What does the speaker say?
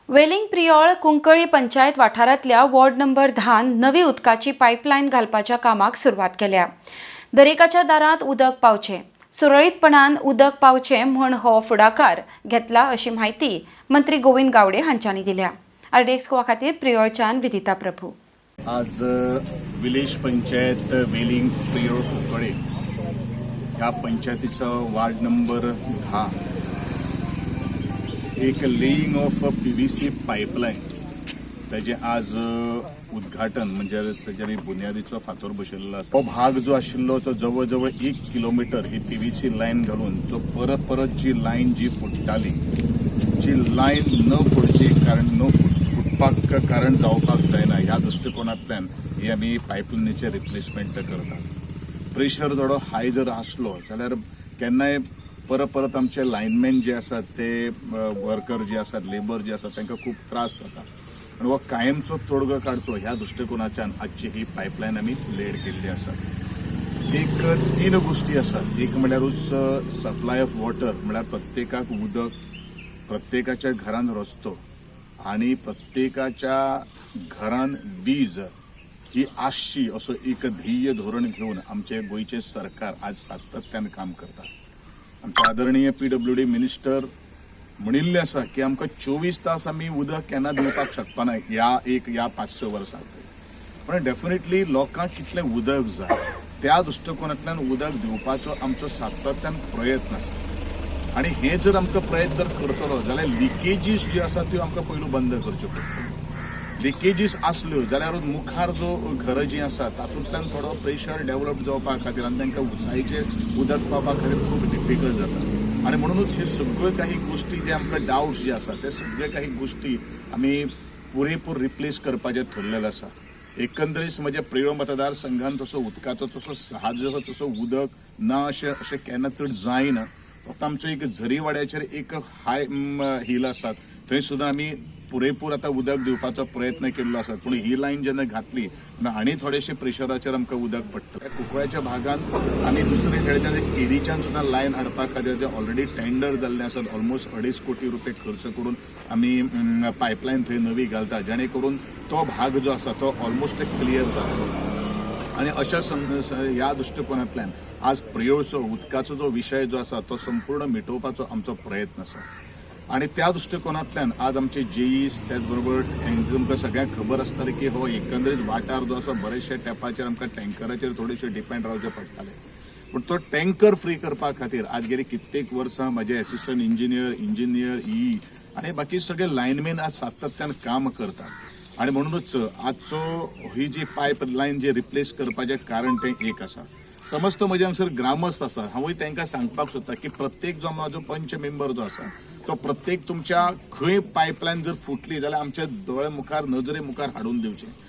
वेलिंग प्रियोळ कुंकळी पंचायत वाठारांतल्या ward number 10 नवी उदकाची पायपलायन घालपाच्या कामाक सुरवात केल्या. दरेकाच्या दारांत उदक पावचें, सुरळीतपणान उदक पावचें म्हूण हो फुडाकार घेतला, अशी म्हायती मंत्री गोविंद गावडे हांच्यांनी दिल्या. आरडीएक्स गोवा खातीर प्रियोळच्यान विदिता प्रभू. आज विलेज पंचायत वेलिंग प्रियोळ कुंकळे ह्या पंचायतीचो वार्ड नंबर 10 एक laying of PVC pipeline ताजें आज उद्घाटन, म्हणजे ताजेर बुन्यादीचो फातोर बसयल्लो आसा. हो भाग जो आशिल्लो तो जवळ जवळ 1 किलोमिटर ही पीव्हीसी लायन घालून जो परत परत जी लायन जी फुट्टाली, जी लायन न फुटची, कारण न फुटपाक कारण जावपाक जायना, ह्या दृश्टिकोनांतल्यान ही आमी पायपलायनीचें रिप्लेसमेंट करतात. प्रेशर थोडो हाय जर आसलो जाल्यार केन्नाय परत परत आमचे लायनमॅन जे आसात, ते वर्कर जे आसात, लेबर जे आसात, तांकां खूब त्रास जाता आनी हो कायमचो तोडगो काडचो ह्या दृश्टिकोनाच्यान आजची ही पायपलायन आमी लेड केल्ली आसा. एक तीन गोश्टी आसात. एक म्हणल्यारूच सप्लाय ऑफ वॉटर, म्हळ्यार प्रत्येकाक उदक, प्रत्येकाच्या घरान रस्तो आणि प्रत्येकाच्या घरान वीज ही आसची, असो एक ध्येय धोरण घेवन आमचे गोंयचें सरकार आज सातत्यान काम करता. आमचे आदरणीय पीडब्ल्यूडी मिनिस्टर म्हणिल्लें आसा की आमकां 24 तास आमी उदक केन्ना दिवपाक शकपाना ह्या एक ह्या 5-6 वर्सांत, पण डेफिनेटली लोकांक कितलें उदक जाय त्या दृश्टिकोनांतल्यान उदक दिवपाचो आमचो सातत्यान प्रयत्न आसा. आणि हे जर आमकां प्रयत्न जर करतलो जाल्यार लिकेजीस ज्यो आसा त्यो आमकां पयलू बंद करच्यो पडटल्यो. लिकेजीस आसल्यो जाल्यार मुखार जो घरां जीं आसा तातूंतल्यान थोडो प्रेशर डेव्हलप जावपा खातीर आनी तांकां उंचायेचेर उदक पावपा खातीर खूब डिफिकल्ट जाता. आनी म्हणूनच हे सगळ्यो काही गोश्टी जे आमकां डावट्स जे आसा, ते सगळे काही गोश्टी आमी पुरेपूर रिप्लेस करपाचें थरलेलें आसा. एकंदरीत म्हज्या प्रियोळ मतदारसंघान तसो उदकाचो तसो साहज तसो उदक ना अशें अशें केन्ना चड जायना. फक्त आमचो एक झरीवाड्याचेर एक हाय हिल आसात, थंय सुद्दां आमी पुरेपूर आतां उदक दिवपाचो प्रयत्न केल्लो आसा. पूण ही लायन जेन्ना घातली तेन्ना आनी थोडेशे प्रेशराचेर आमकां उदक पडटा. कुंकळ्याच्या भागान आमी दुसरे कडेच्यान केरीच्यान सुद्दां लायन हाडपा खातीर जे ऑलरेडी टेंडर जाल्ले आसात, ऑलमोस्ट 2.5 कोटी रुपये खर्च करून आमी पायपलायन थंय नवी घालता, जेणे करून तो भाग जो आसा तो ऑलमोस्ट क्लियर जातलो. आणि अशा ह्या दृश्टिकोनांतल्यान आज प्रियोळचो उदकाचो जो विशय जो आसा तो संपूर्ण मिटोवपाचो आमचो प्रयत्न आसा. आणि त्या दृश्टिकोनांतल्यान आज आमचे जेईस, त्याच बरोबर तुमकां सगळ्यांक खबर आसतलें की हो एकंदरीत वाठार जो आसा, बरेचशे तेंपाचेर आमकां टँकराचेर थोडेशे डिपेंड रावचें पडटालें. पूण तो टँकर फ्री करपा खातीर आज गेली कित्येक वर्सां म्हजे एसिस्टंट इंजिनियर, इंजिनियर ई आणि बाकी सगळे लायनमॅन आज सातत्यान काम करतात. आणि म्हणूनच आजचो ही जी पायप लायन जी रिप्लेस करपाचें कारण तें एक आसा. समस्त म्हजे हांगसर ग्रामस्थ आसा, हांवूय तांकां सांगपाक सोदता की प्रत्येक जो म्हाजो पंच मेंबर जो आसा तो प्रत्येक तुमच्या खंय पायपलायन जर फुटली जाल्यार आमच्या दोळे मुखार, नजरे मुखार हाडून दिवचें.